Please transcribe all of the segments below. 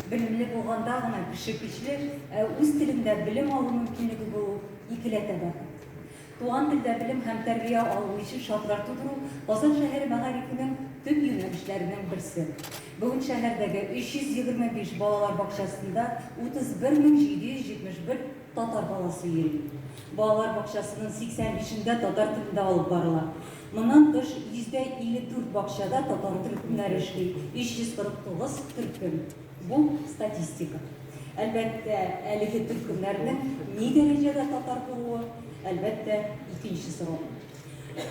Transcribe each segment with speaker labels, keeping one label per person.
Speaker 1: Белемле булганда гына кеше көчле, ә үз телеңдә белем алу мөмкинлеге булу икеләтә бәхет. Туган телдә белем һәм тәрбия алу өчен шартлар тудыру Казан шәһәре мәгарифенең төп юнәлешләренең берсе. Бүген шәһәрдәге 325 балалар бакчасында 31771 татар баласы йөри. Балалар бакчасының 85 ендә татар телендә алып барыла. Моннан тыш, 54% бакчада татар төркемнәре эшли, 349 төркем. Бу, статистика. Әлбәттә, әлеге төркемнәрнең ни дәрәҗәдә татар булуы, әлбәттә, икенче сорау.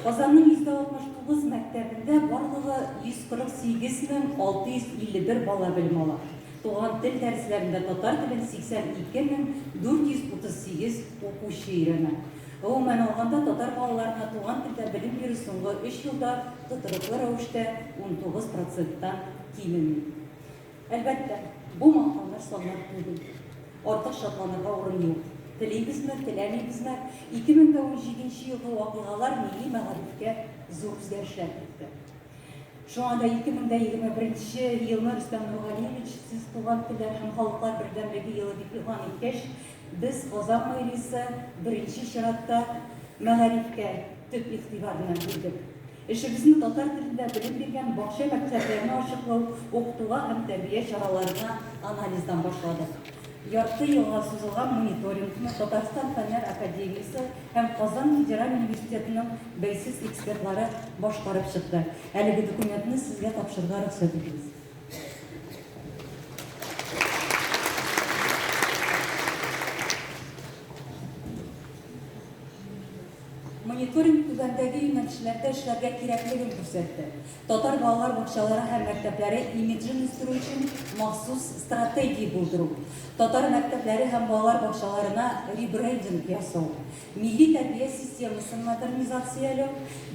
Speaker 1: Казанның 69% мәктәбендә барлыгы 148 651 бала белем ала. Туган тел дәресләрендә татар телен 82 438 укучы өйрәнә. Гомумән алганда, татар балаларына туган телдә белем бирү соңгы өч елда тотрыклы рәвештә 19 проценттан кимеми. Әлбәттә, бу мактаулар саннар түгел. Артык шатланырга урын юк. Телибезме, теләмибезме, 2017 нче елгы вакыйгалар милли мәгарифкә зур үзгәрешләр кертте. Шуңа да 2021 нче елны Рөстәм Нургалиевич, сез Туган телләр һәм халыклар бердәмлеге елы дип игълан иткәч, без, Казан мэриясе, беренче чиратта мәгарифкә төп игътибарны бирдек. Эшебезне татар телендә белем биргән бакча-мәктәпләрне ачыклау, укытуга һәм тәрбия чараларына анализдан башладык. Ярты елга сузылган мониторингны Татарстан Фәннәр академиясе һәм Казан федераль университетының бәйсез экспертлары башкарып чыкты. Әлеге документны сезгә тапшырырга рөхсәт итегез. Мониторинг түбәндәге юнәлешләрдә эшләргә кирәклеген күрсәтте, татар балалар бакчалары һәм мәктәпләре имиджын үстерү өчен махсус стратегия булдыру, татар мәктәпләре һәм балалар бакчаларына ребрендинг ясау, милли тәрбия системасын модернизацияләү,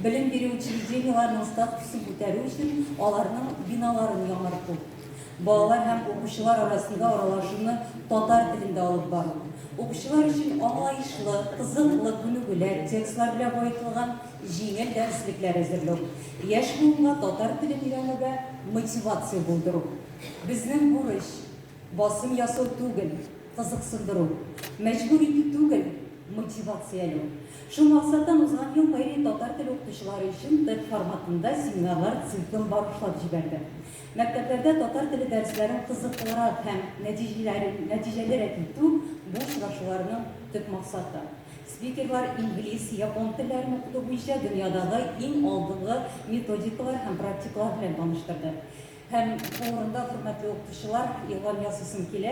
Speaker 1: белем бирү учреждениеләренең статусын күтәрү өчен аларның биналарын яңарту. Балалар һәм укучылар арасында аралашуны татар телендә алып бару. Укучылар өчен аңлаешлы, кызыклы күнегүләр, текстлар белән баетылган җиңел дәреслекләр әзерләү. Яшь буынга татар телен өйрәнүгә мотивация булдыру. Безнең бурыч, басым ясау түгел, кызыксындыру. Мәҗбүр итү түгел, мотивацияләү. Шул максаттан узган ел мэрия татар теле укытучылары өчен TED форматында семинарлар циклын башлап җибәрде. Мәктәпләрдә татар теле дәресләрен кызыклырак һәм нәтиҗәлерәк итү бу очрашуларның төп максаты. Спикерлар инглиз, япон телләрен укыту буенча дөньядагы иң алдынгы методикалар һәм практикалар белән таныштырды. Һәм бу урында, хөрмәтле укытучылар, игълан ясыйсым килә.